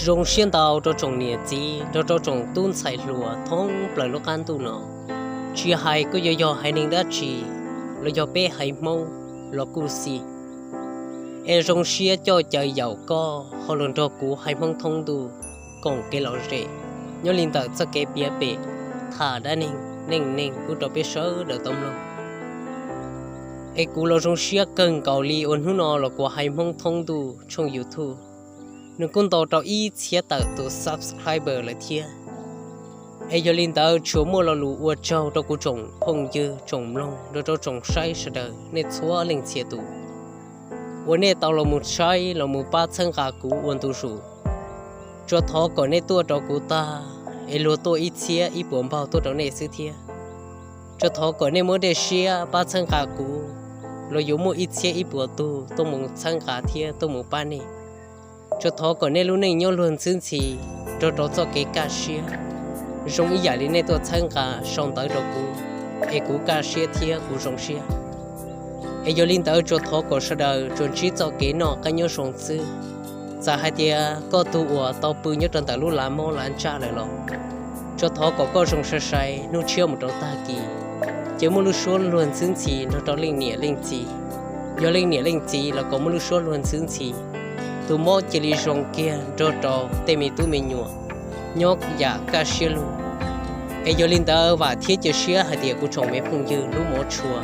Zoo siab ntau rau tsoom niam txiv nrog rau tsoom tub ntxhais hluas thoob plaws lub qab ntuj no, tsis hais koj yuav yog haiv neeg dab tsi los yog peb haiv Hmoob los kuj xij. Es zoo siab coj caw yaum koj ho los nrog kuv haiv Hmoob thoob ntuj koom kev lom zem nyob li ntawm txoj kev piav pem tham dab neeg neej neeg pub rau peb sawv daws tau mloog. Es kuv los zoo siab kawg nkaus li uas hnub no los kuv haiv Hmoob thoob ntuj tshooj YouTube nws kuj ntaus rau ib txhiab tawm tus subscriber lawm thiab. Es yog li ntawd tsuas muaj lo lus ua tsaug rau kuv tsoom phooj ywg tsoom mloog nrog rau tsoom saib sawv daws nej txhua leej txhia tus uas nej tau los mus saib los mus pab txhawb nqa kuv ua ntu zus. Tsuas thov kom nej tuaj rau kuv tag es luag tuaj ib txhiab ib puas npaug tuaj rau nej xwb thiab. Tsuas thov kom nej muab dej siab pab txhawb nqa kuv los yuav muaj ib txhiab ib puas tug tuaj mus txhawb nqa thiab tuaj mus pab nej. Tsuas thov kom nej lub neej nyob luag ntxwb ntxhi nrog rau txoj kev kaj siab zoo ib yam li nej tuaj txhawb nqa sau ntawv rau kuv, es kuv kaj siab thiab kuv zoo siab. Es yog li ntawd tsuas thov kom sawv daws tsuas ntsib txoj kev noj qab nyob zoo xwb. Txawm hais tias koj tus uas tau pw nyob rau ntawm lub lav mob lav ntsaj lawm los tsuas thov kom koj zoo sai sai hnub tshiab mus rau tag kis, ces muaj lub suab luag ntxwb ntxhi nrog rau leej niam leej txiv. Yog leej niam leej txiv los kom muaj lub suab luag ntxwb ntxhi, tus mob cia li zoo kiag nrog rau tej me tub me nyuam nyob yam kaj siab lug. Es yog li ntawd vam thiab cia siab hais tias kuv tsoom me phooj ywg lub mov tshua,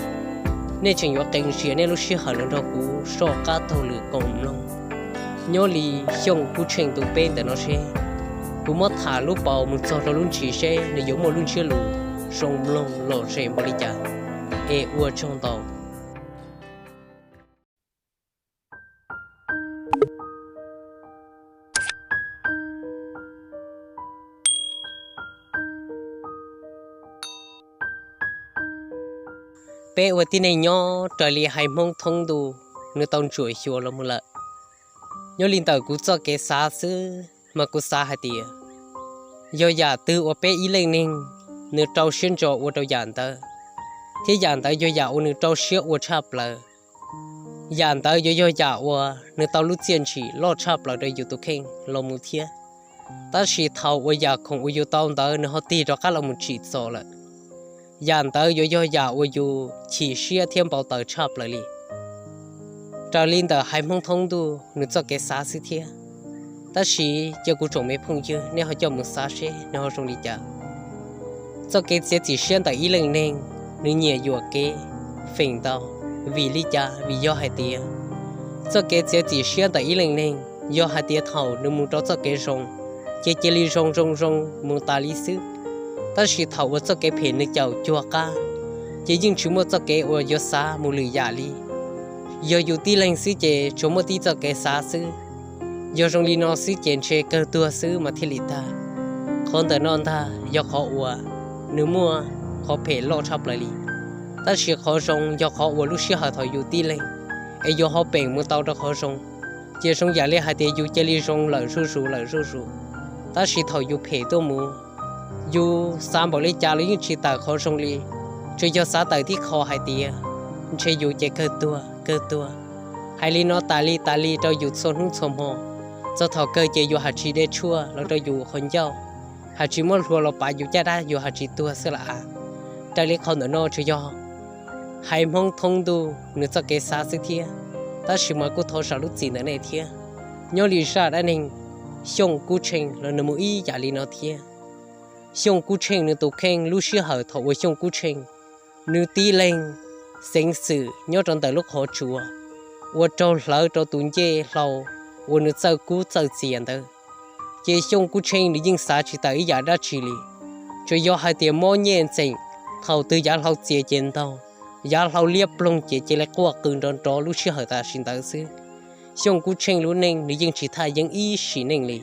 nej tseem yuav qee zias nej lub sij hawm los nrog kuv soj qab taug lwm koom mloog nyob li Xyooj Kub Tsheej tus peb ntawm no seb kuv muab tham lub paus mus txog rau lub ntsis seb nws yuav muaj lub ntsiab lus zoo mloog lom zem npaum li cas. Es ua tsaug ntau. Peb ua tib neeg nyob raws li haiv Hmoob thoob ntuj nws tau ntsuam xyuas los mus lawm. Nyob li ntawm kuv txoj kev xav xwb mas kuv xav hais tias yog yam twg uas peb ib leej neeg nws rau siab ntso ua rau yam ntawd, thiab yam ntawd yog yam uas nws rau siab ua tshaj plaws, yam ntawd yuav yog yam uas nws tau lub txiaj ntsim loj tshaj plaws rau yus tus kheej los mus thiab. Tab sis thaum uas yam khoom uas yus tau ntawd nws ho tig rov qab los mus tsim txom lawm, yam ntawd yuav yog yam uas yus chim siab thiab npau taws tshaj plaws li. Raws li ntawm haiv Hmoob thoob ntuj nws txoj kev xav xwb thiab. Tab sis cia kuv tsoom me phooj ywg nej ho coj mus xav seb nws ho zoo li cas. Txoj kev txiav txim siab ntawm ib leej neeg, nws nyiam yuam kev feem ntau. Vim li cas? Vim yog hais tias txoj kev txiav txim siab ntawm ib leej neeg, yog hais tias thaum nws mus rau txoj kev zoo, ces cia li zoo zoo zoo mus tas li xwb. Tab sis thaum uas txoj kev phem nws caum cuag qab, ces yeej tsis muaj txoj kev uas yuav xav mus lwm yam li. Yog yus tib leeg xwb ces tsuas muaj tib txoj kev xav xwb. Yog zoo li no xwb ces ntshe kawg tuag xwb mas thiaj li tag. Qhov ntawm no ntag yog qhov uas nws muaj qhov phem loj tshaj plaws li. Tab sis qhov zoo yog qhov uas lub sij hawm thaum yus tib leeg es yus ho peem mus tau rau qhov zoo, ces zoo yam li hais tias yus cia li zoo lawm zuj zus lawm zuj zus. Tab sis thaum yus phem tuaj mus, yus xav npaum li cas los yeej tsis tawm qhov zoo li, tsuas yog xav tawm tib qho hais tias ntshe yus ces kawg tuag kawg tuag. Hais li no tas li tas li rau yus txhua hnub txhua hmo, txog thaum kawg ces yus hais tsis de tshuaj los rau yus qhov ncauj, hais tsis muab hlua los pav yus caj dab, yus hais tsis tuag xwb lawm. Raws li qhov ntawm no tsuas yog haiv Hmoob thoob ntuj nws txoj kev xav xwb thiab. Tab sis mas kuj thov zam lub txim ntawm nej thiab. Nyob li zaj dab neeg Xyooj Kub Tsheej los nws mus ib yam li no thiab. Xyooj Kub Tsheej nws tus kheej lub sij hawm thaum uas Xyooj Kub Tsheej nws tib leeg xeev xwm nyob rau ntawm lub qhov tsua uas raug hlawv rau tus ncej hlau uas nws txawj kub txawj txias ntawd, ces Xyooj Kub Tsheej nws yeej xav tsis tawm ib yam dab tsi li. Tsuas yog hais tias mob nyej ntxeem, thaum twg yav hlau txias ces ntaug, yav hlau liab ploog ces cia li quaj qw nrov nrov lub sij hawm tam sim ntawd xwb. Xyooj Kub Tsheej lub neej nws yeej tsis thaj yeeb ib sim neej li.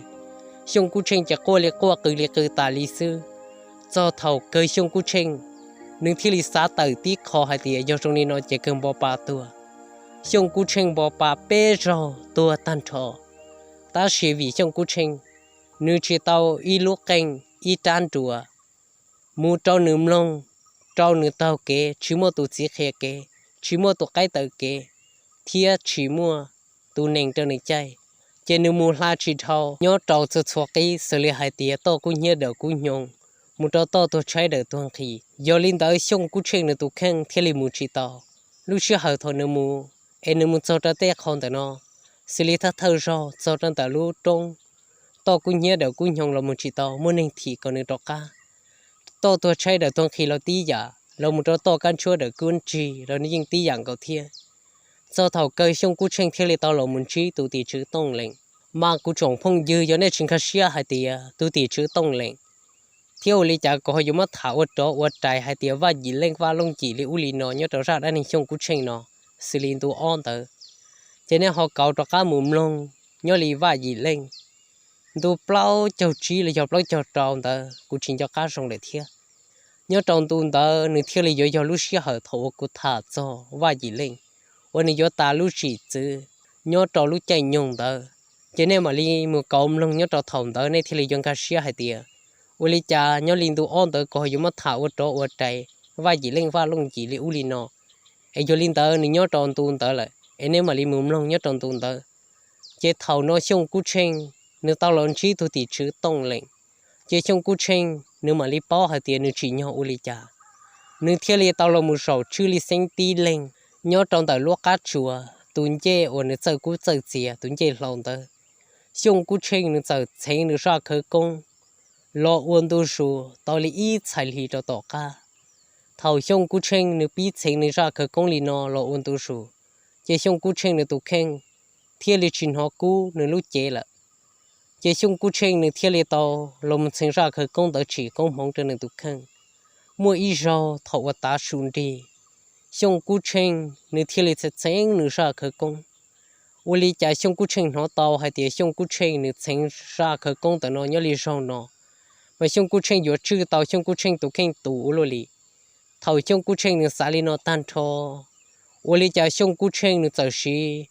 Xyooj Kub Tsheej ces quaj li quaj qw li qw tas li xwb. Txog thaum kawg Xyooj Kub Tsheej nws thiaj li xav tawm tib qho hais tias yog zoo li no ces kawg npo pa tuag. Xyooj Kub Tsheej npo pa peb zaug tuag tag nrho. Tab sis vim Xyooj Kub Tsheej nws tsis tau ib lub qeej ib rab nruas mus rau nws mloog, rau nws taug kev, tsis muaj tus txiv qhia kev, tsis muaj tus qaib taw kev, thiab tsis muaj tus nees rau nws caij. Ces nws mus hla tsis dhau nyob rau txhua txhua qib xws li hais tias toj kub hnyiab dawm kub hnyoo, mus rau toj tuag tshaib dawm tuag nqhis. Yog li ntawd Xyooj Kub Tsheej nws tus kheej thiaj li mus tsis tau. Lub sij hawm thaum nws mus, es nws mus txog rau tej qho ntawm no, xws li thawj thawj zaug txog rau ntawm lub roob toj kub hnyiab dawm kub hnyoo los mus tsis tau, muaj neeg thim kom nws rov qab. Toj tuag tshaib dawm tuag nqhis los tib yam, los mus rau toj kab ntshuab dawm kub nrig los nws yeej tib yam nkaus thiab. Txog thaum kawg Xyooj Kub Tsheej thiaj li tau los mus ntsib tus tim tswv Tooj Leem. Mas kuv tsoom phooj ywg, yog nej tsis nkag siab hais tias tus tim tswv Tooj Leem thiab ua li cas kuv ho yuav muab tham ua rov ua rais hais tias Vaj Yim Leej, Vaj Looj Yim li ub li no nyob rau zaj dab neeg Xyooj Kub Tsheej no, xws li ntu ob ntawd, ces nej ho kauv rov qab mus mloog nyob li Vaj Yim Leej ntu plaub caug tsib los yog plaub caug rau ntawd, kuv tsis nco qab zoo lawm thiab. Nyob rau ntu ntawd nws thiaj li yuav yog lub sij hawm thaum uas kuv tham txog Vaj Yim Leej uas nws yuav tas lub tsim txwv nyob rau lub caij nyoog ntawd. Ces nej mam li mus kauv mloog nyob rau thaum ntawd nej thiaj li yuav nkag siab hais tias ua li cas nyob li ntu ob ntawd kuv ho yuav muab tham ua rov ua rais Vaj Yim Leej, Vaj Looj Yim li ub li no, es yog li ntawd nws nyob rau ntu ntawd lawm es nej mam li mus mloog nyob rau ntu ntawd. Ces thaum no Xyooj Kub Tsheej nws tau los ntsib tus tim tswv Tooj Leem, ces Xyooj Kub Tsheej nws mam li paub hais tias nws tsim nyog ua li cas. Nws thiaj li tau los mus zaum tswj li xeeb tib leeg nyob rau ntawm lub qab tsuas tus ncej uas nws txawj kub txawj txias tus ncej hlau ntawd. Xyooj Kub Tsheej nws txawm txheev nws zaj khawv koob los ua ntu zus tau li ib txhais hli rau tom qab. Thaum Xyooj Kub Tsheej nws pib txheev nws zaj khawv koob li no los ua ntu zus, ces Xyooj Kub Tsheej nws tus kheej thiaj li tsis hnov kub nws lub cev lawm. Ces Xyooj Kub Tsheej nws thiaj li tau los mus txheev zaj khawv koob ntawd tsim koob hmoov rau nws tus kheej. Muaj ib zaug thaum uas tav su nrig, Xyooj Kub Tsheej nws thiaj li txheev txheev nws zaj khawv koob. Ua li cas Xyooj Kub Tsheej hnov tau hais tias Xyooj Kub Tsheej nws txheev zaj khawv koob ntawm no nyob li zaug no, mas Xyooj Kub Tsheej yuav tswj tau Xyooj Kub Tsheej tus kheej tus ua luaj li. Thaum Xyooj Kub Tsheej nws xav li no tag nrho, ua li cas Xyooj Kub Tsheej nws txawm siv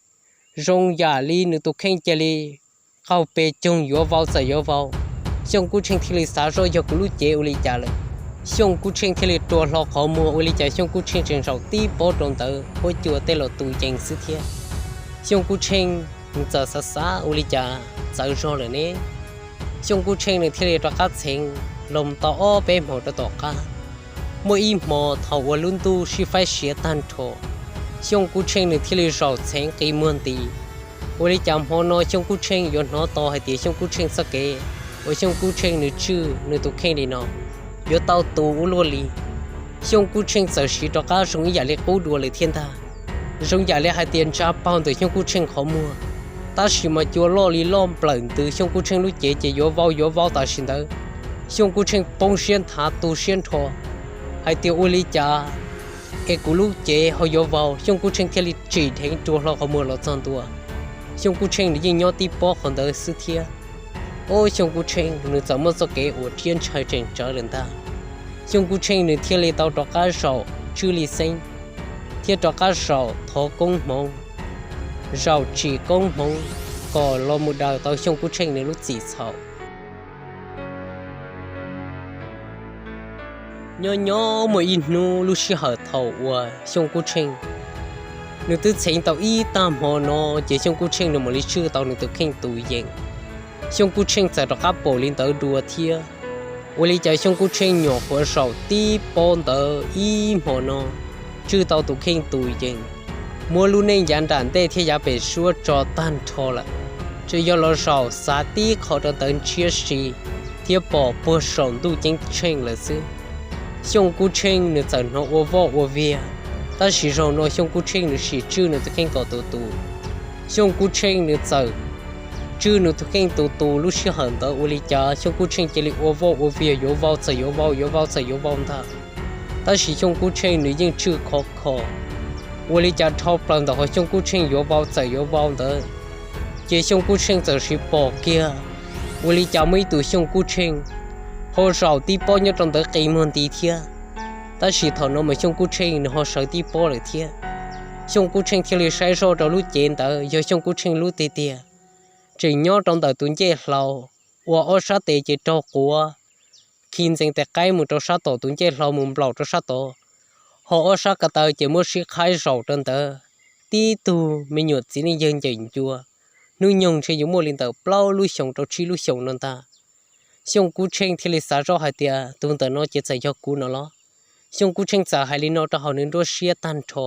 zoo yam li nws tus kheej cia li qaug pes coog yuav vau txawm yuav vau. Xyooj Kub Tsheej thiaj li xav zoj yog kuv lub cev ua li cas lawm. Xyooj Kub Tsheej thiaj li rua hlo qhov muag, ua li cas Xyooj Kub Tsheej tseem zaum tib pob rau ntawd huab cua tej los tu yees xwb thiab. Xyooj Kub Tsheej nws txawm xav xav ua li cas txawv zog lawm ne. Xyooj Kub Tsheej nws thiaj li rov qab txheev los tau ob peb hmo rau tom qab. Muaj ib hmo thaum uas lub ntuj sib faib siav tag nrho, Xyooj Kub Tsheej nws thiaj li zaum txheev qi muag nti. Ua li cas hmo no Xyooj Kub Tsheej yuav hnov tau hais tias Xyooj Kub Tsheej txoj kev uas Xyooj Kub Tsheej nws tswj nws tus kheej li no yuav tau tu ua luaj li. Xyooj Kub Tsheej txawm siv rov qab zoo ib yam li qub dua lawm thiab ntag. Zoo yam li hais tias ntsa paug ntawm Xyooj Kub Tsheej qhov muag, tab sis mas cua loj li loj nplawm ntws Xyooj Kub Tsheej lub cev ces yuav vau yuav vau tam sim ntawd. Xyooj Kub Tsheej poob siab nthav tu siab nrho hais tias ua li cas es kuv lub cev ho yuav vau. Xyooj Kub Tsheej thiaj li tsim dheev rua hlo qhov muag los txog ntua. Xyooj Kub Tsheej nws yeej nyob tib pob qhov ntawd xwb thiab. Ob, Xyooj Kub Tsheej nws txawm muaj txoj kev uas riab ntshaw tseem tsawv lawm ntag. Xyooj Kub Tsheej nws thiaj li tau rov qab zaum tswj li xeeb, thiab rov qab zaum thov koob hmoov, zaum tsim koob hmoov kom los mus daws tau Xyooj Kub Tsheej nws lub txim txhaum. Nyob nyob muaj ib hnub lub sij hawm thaum uas Xyooj Kub Tsheej nws twb txheev tau ib tag hmo no, ces Xyooj Kub Tsheej nws mam li tswj tau nws tus kheej tus yees. Xyooj Kub Tsheej txawm rov qab pom li ntawd dua thiab. Ua li cas Xyooj Kub Tsheej nyuam qhuav zaum tib pob ntawd ib hmo no, tswj tau tus kheej tus yees, muab lub neej yav nram ntej thiab yav pem suab tso tag nrho lawm, tsuas yog los zaum xav tib qho rau ntawd ntshiab si thiab pom puag saum ntuj ceeb tsheej lawm xwb. Xyooj Kub Tsheej nws txawm hnov ua voj ua viag, tab sis zaum no Xyooj Kub Tsheej nws sim tswj nws tus kheej kom tus tus. Xyooj Kub Tsheej nws txawm tswj nws tus kheej tus tus lub sij hawm ntawd, ua li cas Xyooj Kub Tsheej cia li ua voj ua viag, yuav vau txawm yuav vau, yuav vau txawm yuav vau ntag. Tab sis Xyooj Kub Tsheej nws yeej tswj khov kho, ua li cas dhau plaws ntawm qhov Xyooj Kub Tsheej yuav vau txawm yuav vau ntawd, ces Xyooj Kub Tsheej txawm siv pom kiag, ua li cas muaj ib tug Xyooj Kub Tsheej ho zaum tib pob nyob rau ntawd qi muag nti thiab. Tab sis thaum no mas Xyooj Kub Tsheej nws ho sawv tib pob lawm thiab. Xyooj Kub Tsheej thiaj li saib zoj rau lub cev ntawd yog Xyooj Kub Tsheej lub tiag tiag, tseem nyob rau ntawm tus ncej hlau, uas ob sab tes ces raug quav khi ntxeev tes qaib mus rau sab tom tus ncej hlau mus nplaum rau sab tod, ho ob sab ko taw ces muab sib qhaib zaum rau ntawd. Tib tug me nyuam txiv neej yawg ncaws ncua, hnub nyoog ntshe yuav muaj li ntawm plaub lub xyoos rau tsib lub xyoos no ntag. Xyooj Kub Tsheej thiaj li xav zoj hais tias tus ntawm no ces txawm yog kuv no los. Xyooj Kub Tsheej txawm hais li no rau hauv nws nruab siab tag nrho,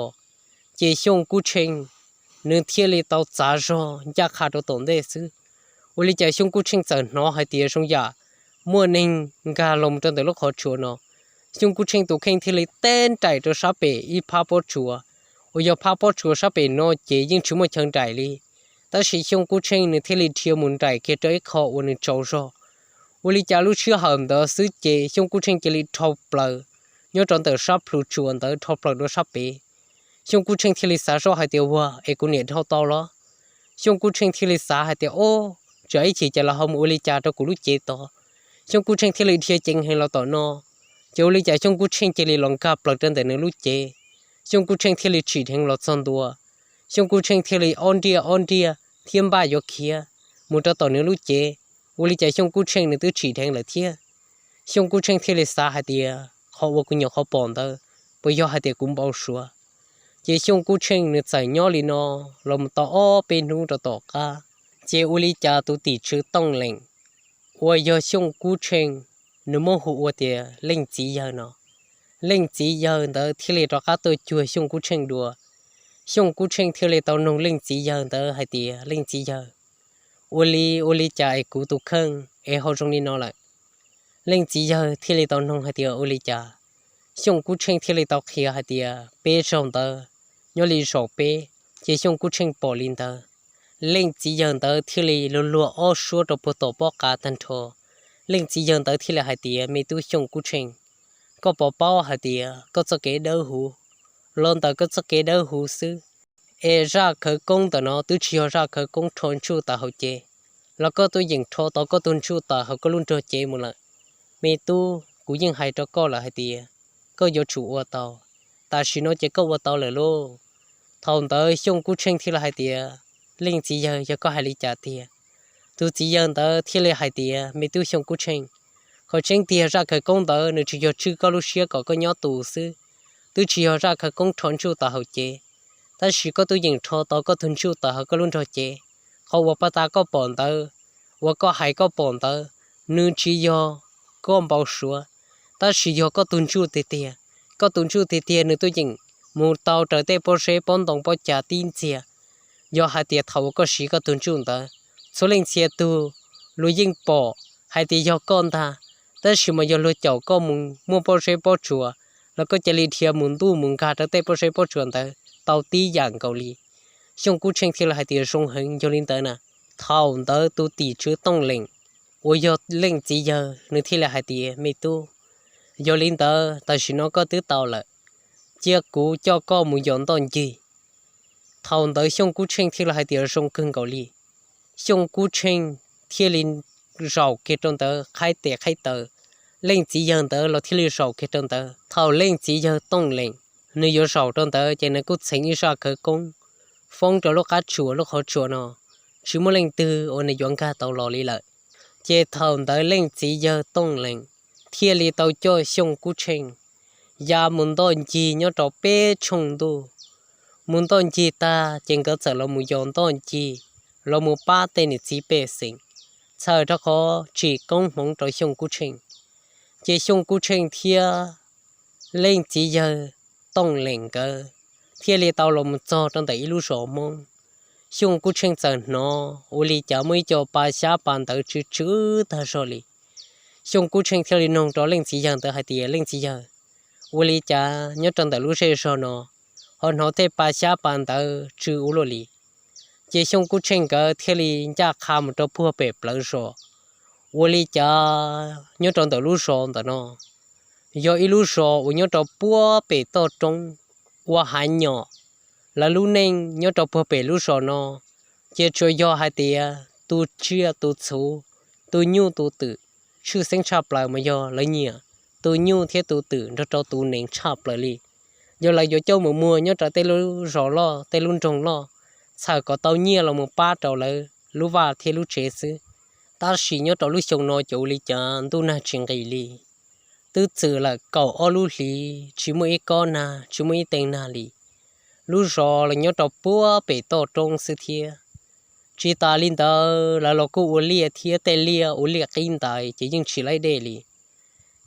ces Xyooj Kub Tsheej nws thiaj li tau txav zog ncaj qha rau tom ntej xwb. Ua li cas Xyooj Kub Tsheej txawm hnov hais tias zoo yam muaj neeg nkag los rau ntawm lub qhov tsua no. Xyooj Kub Tsheej tus kheej thiaj li teb nraim rau sab pem ib phab pob tsuas, uas yog phab pob tsuas sab pem no ces yeej tsis muaj chaw nraim li. Tab sis Xyooj Kub Tsheej nws thiaj li dhia mus nraim kiag rau ib qho uas nws tsaus zog. Ua li cas lub sij hawm ntawd xwb ces Xyooj Kub Tsheej cia li dhau plaws nyob rau ntawm sab plhu tsuas ntawd dhau plaws rau sab pem. Xyooj Kub Tsheej thiaj li xav zoj hais tias ua es kuv niam dhau tau los. Xyooj Kub Tsheej thiaj li xav hais tias o, tsam ib chim ces lawv ho mus ua li cas rau kuv lub cev tod. Xyooj Kub Tsheej thiaj li dhia ceev heev los tom no, ces ua li cas Xyooj Kub Tsheej cia li los nkag plaws rau ntawm nws lub cev. Xyooj Kub Tsheej thiaj li tsim dheev los txog ntua. Xyooj Kub Tsheej thiaj li ob nriaj ob nriaj thiab npaj yuav khiav mus rau tom nws lub cev. Ua li cas Xyooj Kub Tsheej nws twb tsim dheev lawm thiab. Xyooj Kub Tsheej thiaj li xav hais tias qhov uas kuv nyuam qhuav pom ntawd puas yog hais tias kuv npau suav. Ces Xyooj Kub Tsheej nws txawm nyob li no los mus tau ob peb hnub rau tom qab, ces ua li cas tus tim tswv Tooj Leem uas yog Xyooj Kub Tsheej, nws muab hu ua tias leej txiv yawg no. Leej txiv yawg ntawd thiaj li rov qab tuaj cuag Xyooj Kub Tsheej dua. Xyooj Kub Tsheej thiaj li tau noog leej txiv yawg ntawd hais tias leej txiv yawg, ua li ua li cas es kuv tus kheej es ho zoo li no lawm? Leej txiv yawg thiaj li tau noog hais tias ua li cas. Xyooj Kub Tsheej thiaj li tau qhia hais tias peb zaug ntawd nyob li zaum peb, ces Xyooj Kub Tsheej pom li ntawd. Leej txiv yawg ntawd thiaj li luag luag ob suab rau puag tom pob qa tag nrho. Leej txiv yawg ntawd thiaj li hais tias me tub Xyooj Kub Tsheej, koj puas paub hais tias koj txoj kev dawb huv los ntawm koj txoj kev dawb huv xwb, es zaj khawv koob ntawm no twb tsis yog zaj khawv koob rho ntsuj tawm hauv cev, los koj tuaj yeem rho tau koj tus ntsuj tawm hauv koj lub nrog cev mus lawm. Me tub, kuv yeej hais rau koj lawm hais tias koj yuav tsum ua tau, tam sim no ces koj ua tau lawm lauj. Thaum ntawd Xyooj Kub Tsheej thiaj li hais tias leej txiv yawg, yog koj hais li cas tiag? Tus txiv yawg ntawd thiaj li hais tias me tub Xyooj Kub Tsheej, qhov tseeb tiag zaj khawv koob ntawd nws tsis yog tswj koj lub siab kom koj nyob tus xwb, twb tsis yog zaj khawv koob rho ntsuj tawm hauv cev, tab sis koj twb yeem rho tau koj tus ntsuj tawm hauv koj lub nrog cev. Qhov uas pab tas koj pom ntawd, uas koj hais koj pom ntawd, nws tsis yog koj npau suav, tab sis yog koj tus ntsuj tiag tiag. Koj tus ntsuj tiag tiag nws tuaj yeem mus tau raws tej pob zeb pob ntoo pob cav tib ntxiag. Yog hais tias thaum uas koj siv koj tus ntsuj ntawd, txhua leej txhia tug luag yeej pom hais tias yog koj ntag, tab sis mas yog luag caum koj mus muaj pob zeb pob tsuas, los koj cia li dhia mus ntuj mus nkag rau tej pob zeb pob tsuas ntawd tau tib yam nkaus li. Xyooj Kub Tsheej thiaj li hais tias zoo heev, yog li ntawd na. Thaum ntawd tus tim tswv Tooj Leem uas yog leej txiv yawg nws thiaj li hais tias me tub, yog li ntawd tam sim no koj twb tau lawm, cia kuv coj koj mus yos ntoj ncig. Thaum ntawd Xyooj Kub Tsheej thiaj li hais tias zoo kawg nkaus li. Xyooj Kub Tsheej thiaj li zaum kiag rau ntawd qhaib tes qhaib taw, leej txiv yawg ntawd los thiaj li zaum kiag rau ntawd. Thaum leej txiv yawg Tooj Leem nws yuav zaum rau ntawd ces nws kuj txheev ib zaj khawv koob foob rau lub qab tsuas lub qhov tsua no, tsis muaj leej twg uas nws yuav nkag tau los li lawm. Ces thaum ntawd leej txiv yawg Tooj Leem thiaj li tau coj Xyooj Kub Tsheej ya mus ntoj ncig nyob rau peb tshooj ntuj. Mus ntoj ncig tag ces nkawd txawm los mus yos ntoj ncig, los mus pab tej niam txiv pej xeem, txhawm rau qhov tsim koob hmoov rau Xyooj Kub Tsheej. Ces Xyooj Kub Tsheej thiab leej txiv yawg Tooj Leem nkawd thiaj li tau los mus txog rau ntawm ib lub zos Hmoob. Xyooj Kub Tsheej txawm hnov ua li cas muaj ib co pa xyab pa ntawv tsw tsw tag zog li. Xyooj Kub Tsheej thiaj li noog rau leej txiv yawg ntawd hais tias leej txiv yawg, ua li cas nyob rau ntawm lub zej zog no ho hnov tej pa xyab pa ntawv tsw ua luaj li? Ces Xyooj Kub Tsheej nkawd thiaj li ncaj qha mus rau puag pem plawv zos. Ua li cas nyob rau ntawm lub zos ntawm no yog ib lub zos uas nyob rau puag pem toj roob ua hav nyom. Lawv lub neej nyob rau puag pem lub zos no ces tsuas yog hais tias tu tsiaj tu txhu, tu nyuj tu twm, tshwj xeeb tshaj plaws mas yog lawv nyiam tu nyuj thiab tu twm nrog rau tu neev tshaj plaws li. Yog lawv yuav coj mus muag nyob rau tej lub zos loj tej lub nroog loj, txhawm kom tau nyiaj los mus pab rau lawv lub vaj thiab lub tsev xwb. Tab sis nyob rau lub xyoo no ces ua li cas ntuj nag tsis nqis li, twb txwm lawm kaum ob lub hlis tsis muaj ib kob nag tsis muaj ib tee nag li. Lub zos los nyob rau puag pem toj roob xwb thiab. Tsis tas li ntawd lawv los kuj ua liaj thiab, tej liaj ua liaj qib ntaiv ces yeej tsis laib dej li.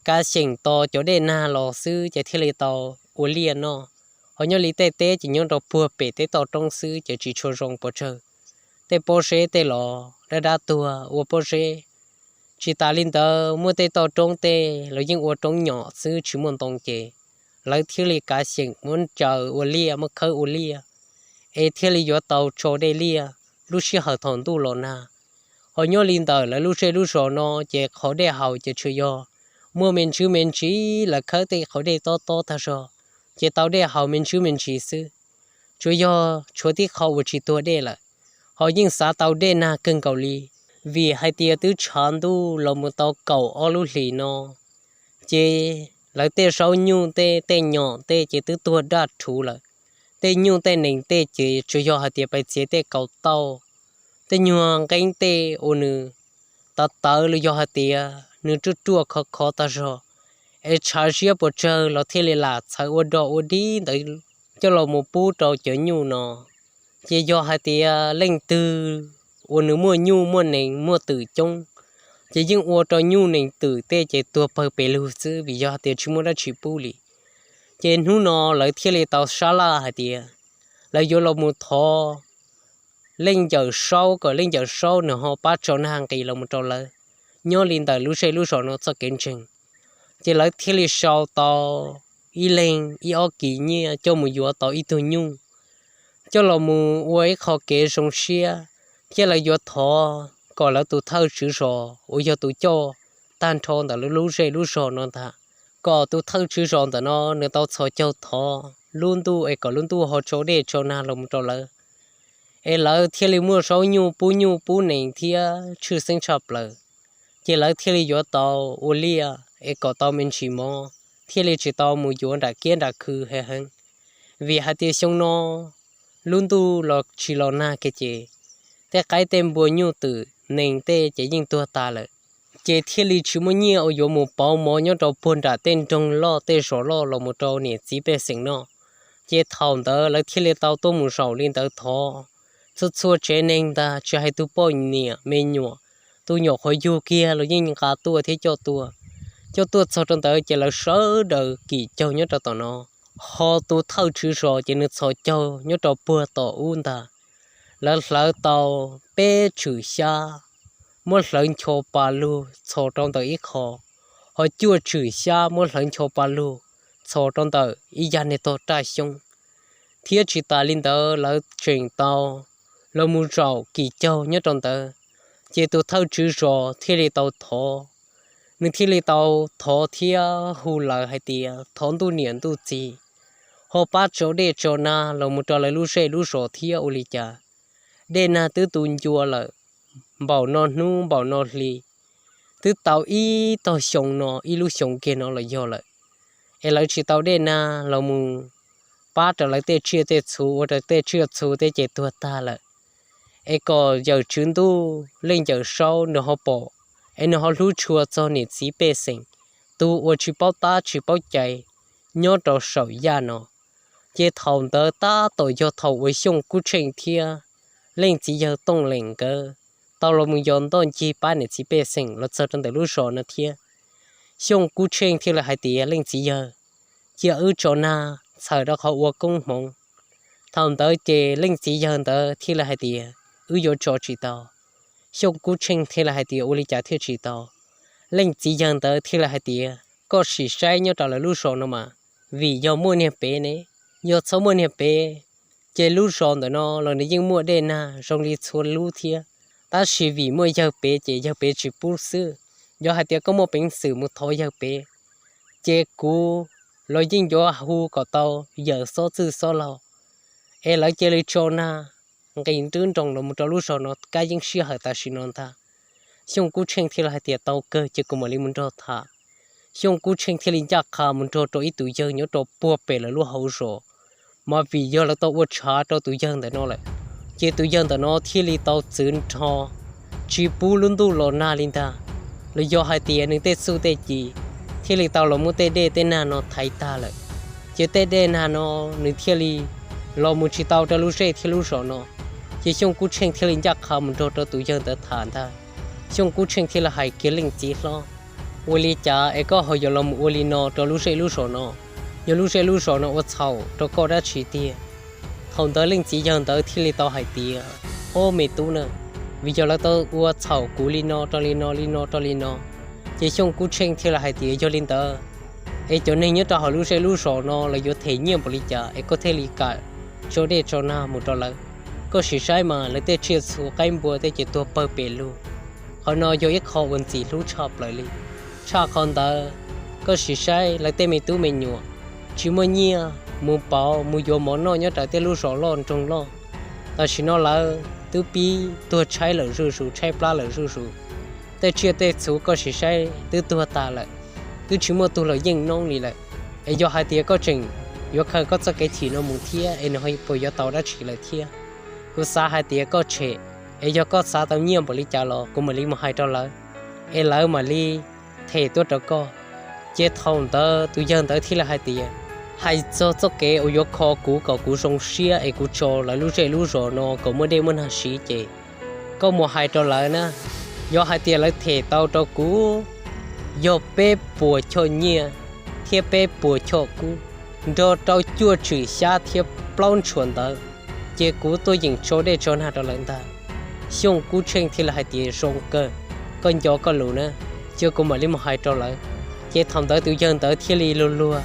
Kav xyeem tos cov dej nag los xwb ces thiaj li tau ua liaj noj. Ho nyob li tej teb ces nyob rau puag pem tej toj roob xwb ces tsis tshua zoo pes tsawg. Tej pob zeb tej los dab dab tuag ua pob zeb. Tsis tas li ntawd muaj tej toj roob tej los yeej ua roob nyom xwb tsis muaj ntoo ces lawv thiaj li kav xyeem muab caws ua liaj, muab khawb ua liaj, es thiaj li yuav tau tso dej liaj lub sij hawm thaum ntuj los nag. Ho nyob li ntawm lawv lub zej lub zos no ces qhov dej haus ces tsuas yog muaj me ntsis me ntsis lawv khawb tej qhov dej tob tob tag zog, ces tau dej haus me ntsis me ntsis xwb. Tsuas yog tshuav tib qho uas tsis tuag dej lawm, ho yeej xav tau dej nag kawg nkaus li, vim hais tias twb tshav ntuj los mus tau kaum ob lub hlis no ces lawv tej zaub nyuj tej, tej nyom tej ces twb tuag daj rhuv lawm. Tej nyuj tej nees tej ces tsuas yog hais tias pais txiav tej kaus tauj, tej nyuag nqeeb tej uas nws tawv tawv los yog hais tias nws ruaj ruaj khov khov tag zog, es tshav ziab puas tsawg los thiaj li lam txhawv ua dog ua dig ntawd coj los mus pub rau cov nyuj no. Ces yog hais tias leej twg uas nws muaj nyuj muaj nees muaj twm coob, ces yeej ua rau nyuj nees twm tej ces tuag pawg pes lug xwb vim yog hais tias tsis muaj dab tsi pub li. Ces hnub no lawv thiaj li tau sab laj hais tias lawv yuav los mus thov leej Yawm Saub kom leej Yawm Saub nws ho pab tso nag nqis los mus rau lawv nyob li ntawm lub zej lub zos no txoj kev ntseeg. Ces lawv thiaj li sau tau ib leeg ib ob kis nyiaj coj mus yuav tau ib tug nyuj coj los mus ua ib qho kev zoo siab, thiab lawv yuav thov kom lawv tus thawj tswv zos uas yog tus coj tag nrho ntawm lub zej lub zos no ntag, kom tus thawj tswv zos ntawm no nws tau txhos caug thov lub ntuj es kom lub ntuj ho tso dej tso nag los mus rau lawv, es lawv thiaj li muaj zaub nyuj pub nyuj pub nees thiab tshwj xeeb tshaj plaws. Ces lawv thiaj li yuav tau ua liaj es kom tau me ntsis mov, thiaj li tsis tau mus yuav nram kiab nram khw heev heev, vim hais tias xyoo no lub ntuj los tsis los nag kiag ces tej qaib tej npua nyuj twm nees tej ces yeej tuag tas lawm. Ces thiaj li tsis muaj nyiaj uas yuav mus pauv mov nyob rau puag nram tej nroog loj tej zos loj los mus rau niam txiv pej xeem noj. Ces thaum ntawd lawv thiaj li tau tuaj mus zaum li ntawd thov txhua txhua tsev neeg ntag, tsis hais tus poj niam me nyuam, tus nyuam qhuav yug kiag los yeej nqa tuaj thiab coj tuaj. Coj tuaj txog rau ntawd ces lawv sawv daws kim caug nyob rau tom no, ho tus thawj tswv zos ces nws txhos caug nyob rau puag tom ub ntag. Lawv hlawv tau peb tshwm xyab, muab hlawv ncho pa lug txhos rau ntawm ib qho, ho cuaj tshwm xyab muab hlawv ncho pa lug txhos rau ntawm ib yag niag tog raj xyoob. Thiab tsis tas li ntawd lawv tseem tau los mus zaum kim caug nyob rau ntawd, ces tus thawj tswv zos thiaj li tau thov, nws thiaj li tau thov thiab hu lawv hais tias thov ntuj niam ntuj txiv ho pab tso dej tso nag los mus rau lawv lub zej lub zos thiab ua li cas dej nag twb tu ncua lawm npaum no hnub npaum no hli, twb tau ib tog xyoo no ib lub xyoo kiag no los yog lawm, es lawv tsis tau dej nag los mus pab rau lawv tej tsiaj tej txhu, ua rau tej tsiaj txhu tej ces tuag tag lawm. Es kom yawm tswv ntuj leej yawm saub nws ho pom, es nws ho hlub tshua txog niam txiv pej xeem, tus uas tsis paub tab tsis paub cai nyob rau saum yaj no. Ces thaum ntawd tab tom yog thaum uas Xyooj Kub Tsheej thiab leej txiv yawg Tooj Leem nkawd tau los mus yos ntoj ncig pab niam txiv pej xeem los txog rau ntawm lub zos no thiab. Xyooj Kub Tsheej thiaj li hais tias, leej txiv yawg, cia wb tso nag txhawm rau qhov ua koob hmoov. Thaum ntawd ces leej txiv yawg ntawd thiaj li hais tias, wb yuav tso tsis tau. Xyooj Kub Tsheej thiaj li hais tias, ua li cas thiaj tsis tau? Leej txiv yawg ntawd thiaj li hais tias, koj sim saib nyob rau lawv lub zos no mas, vim yog muaj niag pem ne, yog txhob muaj niag pem, ces lub zos ntawm no los nws yeej muaj dej nag zoo li txhua lub thiab. Tab sis vim muaj yawg pem ces yawg pem tsis pub xwb. Yog hais tias koj muaj peev xwm mus thov yawg pem, ces kuv los yeej yuav hu kom tau yawm xob txwj xob laug, es lawv cia li tso nag nqis nrub nroos los mus rau lub zos no kab yeeb sij hawm tam sim no ntag. Xyooj Kub Tsheej thiaj li hais tias, tau kawg, ces kuv mam li mus nrog tham. Xyooj Kub Tsheej thiaj li ncaj qha mus nrog rau ib tus yawg nyob rau puag pem lawv lub hauv zos, mas vim yog lawv tau ua tshav rau tus yawg ntawm no lawm, ces tus yawg ntawm no thiaj li tau txwv nrho tsis pub lub ntuj los nag li ntag, los yog hais tias nws tej txuj tej ci thiaj li tau los muab tej dej tej nag no thaiv tag lawm. Ces tej dej nag no nws thiaj li los mus tsis tau rau lub zej thiab lub zos no. Ces Xyooj Kub Tsheej thiaj li ncaj qha mus nrog rau tus yawg ntawd tham ntag. Xyooj Kub Tsheej thiaj li hais kiag leej txiv hlob, ua li cas es koj ho yuav los mus ua li no rau lub zej lub zos no? Yog lub zej lub zos no ua txhaum rau koj dab tsi tiag? Thaum ntawd leej txiv yawg ntawd thiaj li tau hais tias, ob me tub na, vim yog lawv tau ua txhaum kuv li no rau li no li no rau li no. Ces Xyooj Kub Tsheej thiaj li hais tias, yog li ntawd es cov neeg nyob rau hauv lub zej lub zos no lawv yuav them nyiaj npaum li cas es koj thiaj li kam tso dej tso nag mus rau lawv? Koj sim saib mas lawv tej tsiaj txhu qaib npua tej ces tuag pawg pes lug. Qhov no yog ib qho uas ntxim hlub tshaj plaws li. Tshaj qhov ntawd, koj sim saib lawv tej me tub me nyuam tsis muaj nyiaj mus pauv mus yuav mov noj nyob rau tej lub zos loj nroog loj. Tam sim no lawv twb pib tuag tshaib lawm zuj zus, tshaib plab lawm zuj zus. Tej tsiaj tej txhu koj sim saib twb tuag tag lawm, twb tsis muaj tug los yeej noob li lawm. Es yog hais tias koj tseem yuav khaws koj txoj kev chim no mus thiab es nws puas yuav tau dab tsi lawm thiab? Kuv xav hais tias koj tshem, es yog koj xav tau nyiaj npaum li cas los kuv mam li mus hais rau lawv, es lawv mam li them tuaj rau koj. Ces thaum ntawd tus yawg ntawd thiaj li hais tias, hais txog txoj kev uas yuav kho kuv kom kuv zoo siab es kuv tso lawv lub zej lub zos no kom muaj dej muaj nag siv ces koj mus hais rau lawv na, yog hais tias lawv them tau rau kuv yog peb puas choj nyiaj thiab peb puas choj kub, nrog rau cuaj tswm xyab thiab plaub ntshua ntawv, ces kuv tuaj yeem tso dej tso nag rau lawv ntag. Xyooj Kub Tsheej thiaj li hais tias, zoo kawg, koj nco koj lus na, cia kuv mam li mus hais rau lawv. Ces thaum ntawd tus yawg ntawd thiaj li luag luag,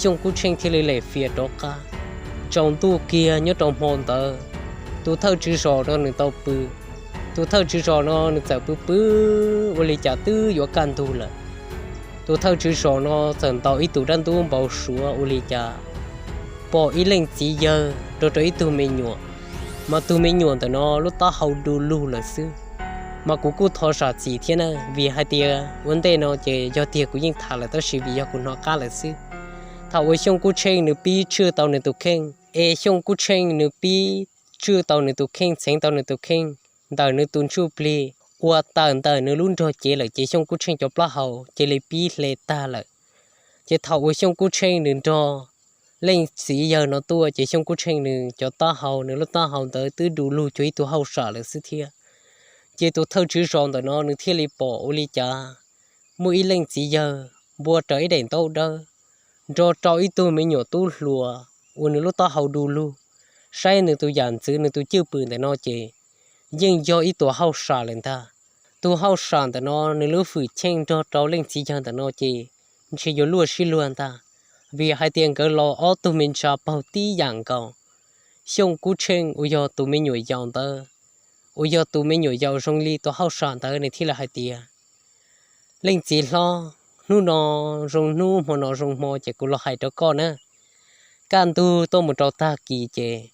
Xyooj Kub Tsheej thiaj li lem fias rov qab. Tsaus ntuj kiag nyob rau hmo ntawd, tus thawj tswv zos no nws tau pw. Tus thawj tswv zos no nws txawm pw pw ua li cas twb yuav kaj ntug lawm. Tus thawj tswv zos no txawm ntaus ib tug dab ntub npau suav ua li cas pom ib leej txiv yawg nrog rau ib tug me nyuam, mas tus me nyuam ntawm no lub taub hau du lug lawm xwb. Mas kuv kuj thov zam txim thiab na, vim hais tias ua ntej no ces yog tiag kuv yeej tham lawm tab sis vim yog kuv hnov qab lawm xwb. Thaum uas Xyooj Kub Tsheej nws pib tswj tau nws tus kheej, es Xyooj Kub Tsheej nws pib tswj tau nws tus kheej, txheev tau nws tus kheej ntawm nws tus ntsuj plig uas tawm ntawm nws lub nrog cev lawm ces Xyooj Kub Tsheej cov plaub hau cia li pib hle tag lawm. Ces thaum uas Xyooj Kub Tsheej nws nrog leej txiv yawg no tuaj ces Xyooj Kub Tsheej nws cov taub hau, nws lub taub hau ntawd twb du lug cuag ib tug hauj sam lawm xwb thiab. Ces tus thawj tswv zos ntawm no nws thiaj li pom ua li cas muaj ib leej txiv yawg npua raws ib daim ntaub dawb, nrog rau ib tug me nyuam tub hluas uas nws lub taub hau du lug. Saib nws tus yam ntxwv nws tus cwj pwm ntawm no ces yeej yog ib tug hauj sam lawm ntag. Tus hauj sam ntawm no nws lub hwm cheej nrog rau leej txiv yawg ntawm no ces ntshe yuav luaj sib luag ntag, vim hais tias nkawd los ob tug me ntsa paug tib yam nkaus. Xyooj Kub Tsheej uas yog tus me nyuam yaus ntawd, uas yog tus me nyuam yaus zoo li tus hauj sam ntawd nws thiaj li hais tias, leej txiv hlob, hnub no zoo hnub hmo no zoo hmo ces kuv los hais rau koj na, kaj ntug tuaj mus rau tag kis ces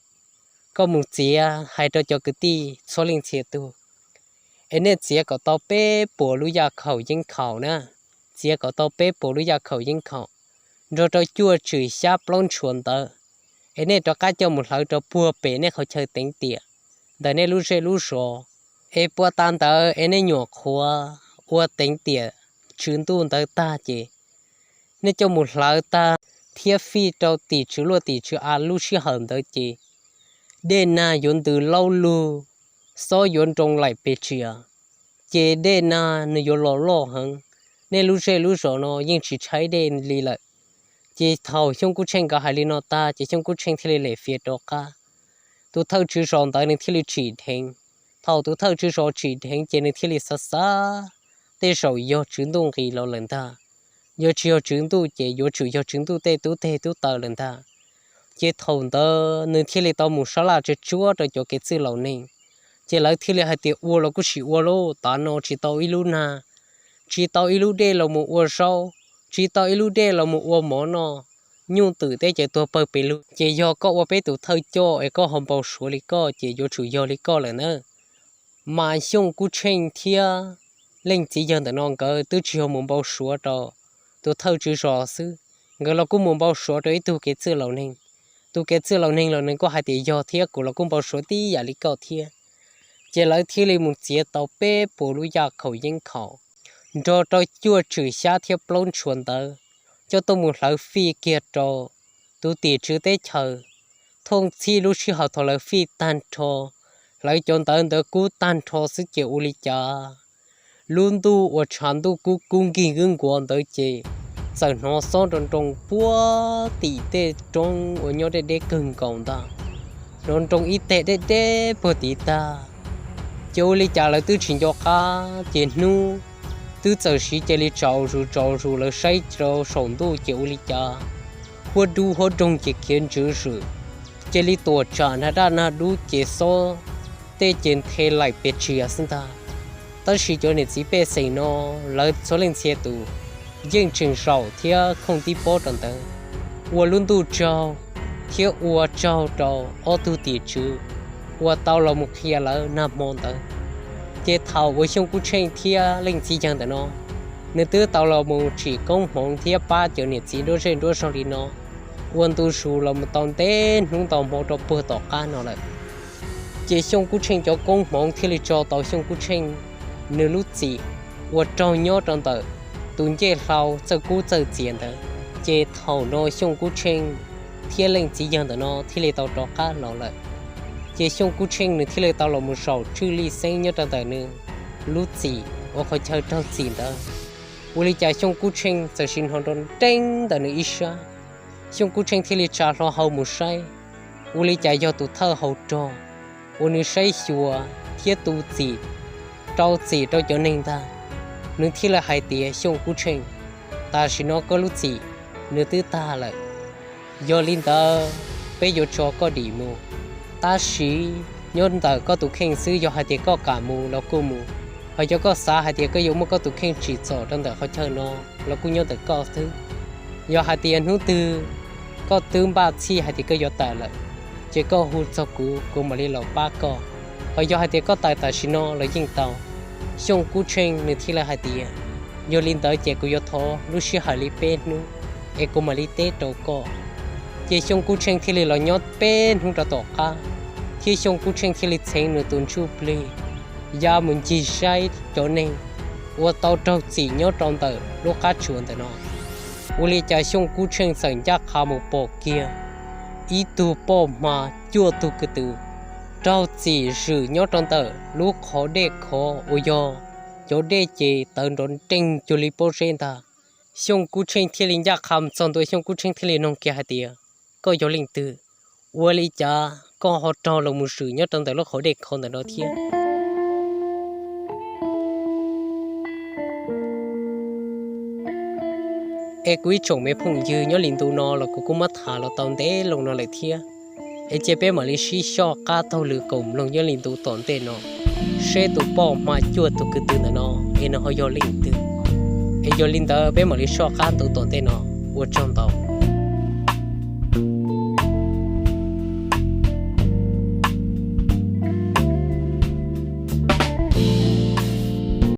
koj mus txiav hais rau cov kwv tij txhua leej txhia tug, es nej txiav kom tau peb puas lub yaj khaum yeeb khaum na, txiav kom tau peb puas lub yaj khaum yeeb khaum, nrog rau cuaj tswm xyab plaub ntshua ntawv, es nej rov qab coj mus hlawv rau puag pem nej qhov chaw teev tiam ntawm nej lub zej lub zos, es puag ta ntawd es nej nyuam qhuav ua teev tiam tswv ntuj ntawd tag ces nej coj mus hlawv tag thiab fij rau tim tswv luaj tim tswv av lub sij hawm ntawd ces dej nag yuav ntws laub lug, xob yuav nroo laim pes tsias, ces dej nag nws yuav los loj heev, nej lub zej lub zos no yeej tsis tshaib dej li lawm. Ces thaum Xyooj Kub Tsheej nkawd hais li no tag ces Xyooj Kub Tsheej thiaj li lem fiav rov qab. Tus thawj tswv zos ntawd nws thiaj li tsim dheev. Thaum tus thawj tswv zos tsim dheev ces nws thiaj li xav xav, tej zaum yog tswv ntuj nqis los lawm ntag. Yog tsis yog tswv ntuj ces yuav tsum yog tswv ntuj tej tub teg tub taw lawm ntag. Ces thaum ntawd nws thiaj li tau mus sab laj tsuag tsuag rau cov kev txwj laus neeg. Ces lawv thiaj li hais tias ua los kuj sim ua lauj, tav no tsis tau ib lub nag, tsis tau ib lub dej los mus ua zaub, tsis tau ib lub dej los mus ua mov noj, nyuj twm tej ces tuag pawg pes lug. Ces yog koj ua peb tus thawj coj es koj ho npau suav li koj ces yuav tsum yog li koj lawm na. Mas Xyooj Kub Tsheej thiab leej txiv yawg ntawm no nkawd twb tsis yog mus npau suav rau tus thawj tswv zos xwb, nkawd los kuj mus npau suav rau ib tug kev txwj laus neeg. Tus kev txwj laus neeg los nws kuj hais tias yog thiab, kuv los kuj npau suav tib yam li koj thiab. Ces lawv thiaj li mus txiav tau peb puas lub yaj khaum yeeb khaum, nrog rau cuaj tswm xyab thiab plaub ntshua ntawv, coj tuaj mus hlawv fij kiag rau tus tim tswv teb chaws. Thooj txhij lub sij hawm thaum lawv fij tag nrho, Hlawv cov ntawv ntawd kub tag nrho xwb ces ua li cas lub ntuj uas tshav ntuj kub kub nkig nkuav ntawd ces txawm hnov xob nroo nroo puag tim tej roob uas nyob deb deb kawg nkaus ntag, hnov nroo ib teg deb deb puag tim tag. Ces ua li cas lawv twb tsis nco qab ces hnub twb txawm siv cia li tsaus zus tsaus zus, lawv saib rau saum ntuj ces ua li cas huab dub huab doog ces khiav ntswv zwm, cia li tuam tsam nag daj nag dub ces xob tej ces nthe laim pes tsawg xwb ntag. Tab sis cov niam txiv pej xeem no lawv txhua leej txhia tus yeej tseem zaum thiab khooj tib pob rau ntawd, ua lub ntuj tsaug thiab ua tsaug rau ob tug tim tswv uas tau los mus qhia lawv nag hmo ntawd. Ces thaum uas Xyooj Kub Tsheej thiab leej txiv yawg ntawm no, nws twb tau los mus tsim koob hmoov thiab pab cov niam txiv nruab zej nruab zog li no ua ntu zus los mus tau ntev hnub ntau hmo rau puag tom qab no lawm. Ces Xyooj Kub Tsheej cov koob hmoov thiaj li tso tau Xyooj Kub Tsheej nws lub txim uas raug nyob rau ntawm tus ncej hlau txawj kub txawj txias ntawd. Ces thaum no Xyooj Kub Tsheej thiab leej txiv yawg ntawm no thiaj li tau rov qab los lawm. Ces Xyooj Kub Tsheej nws thiaj li tau los mus zaum tswj lij xeeb nyob rau ntawm nws lub txim uas qhov chaw raug txim ntawd. Ua li cas Xyooj Kub Tsheej txawm sim hnov nrov nreeb ntawm nws ib sab. Xyooj Kub Tsheej thiaj li tsa hlo hau mus saib, ua li cas yog tus thawj hau rog uas nws saib xyuas thiab tu txim, rau txim rau cov neeg ntag. Nws thiaj li hais tias, Xyooj Kub Tsheej, tam sim no koj lub txim nws twb tag lawm. Yog li ntawd, peb yuav tso koj dim mus, tab sis nyob ntawm koj tus kheej xwb, yog hais tias koj kam mus los kuj mus, hos yog koj xav hais tias koj yuav muab koj tus kheej tsim txom rau ntawm qhov chaw no los kuj nyob ntawm koj xwb. Yog hais tias hnub twg koj twb npaj txhij hais tias koj yuav tawm lawm, ces koj hu txog kuv, kuv mam li los pab koj. Hos yog hais tias koj tawm tam sim no los yeej tau. Xyooj Kub Tsheej nws thiaj li hais tias, Yog li ntawd ces kuv yuav thov lub sij hawm li peb hnub, es kuv mam li teb rau koj. Ces Xyooj Kub Tsheej thiaj li los nyob peb hnub rau tom qab, thiab Xyooj Kub Tsheej thiaj li txheev nws tus ntsuj plig ya mus ncig saib cov neeg uas tau raug txim nyob rau ntawm lub qab tsuas ntawm no. Ua li cas Xyooj Kub Tsheej txawm ncaj qha mus pom kiag ib tug poj hma cuaj tug kwv tw raug txim zwm nyob rau ntawm lub qhov dej khov uas yog cov dej ces tawv nrov nreeg cuag li pob zeb ntag. Xyooj Kub Tsheej thiaj li ncaj qha mus txog ntua, Xyooj Kub Tsheej thiaj li nug kiag hais tias, Koj yog leej twg? Ua li cas koj ho raug los mus zwm nyob rau ntawm lub qhov dej khov ntawm no thiab? Es kuv ib tsoom me phooj ywg, nyob li ntu no los kuv kuj muab tham los tau ntev loo no lawm thiab. Es cia peb mam li sib soj qab taug lw koom mloog nyob li ntu tom ntej no, seb tus poj hma cuaj tug kwv tw ntawm no es nws ho yog leej twg. Es yog li ntawd peb mam li soj qab ntu tom ntej no. Ua tsaug ntau.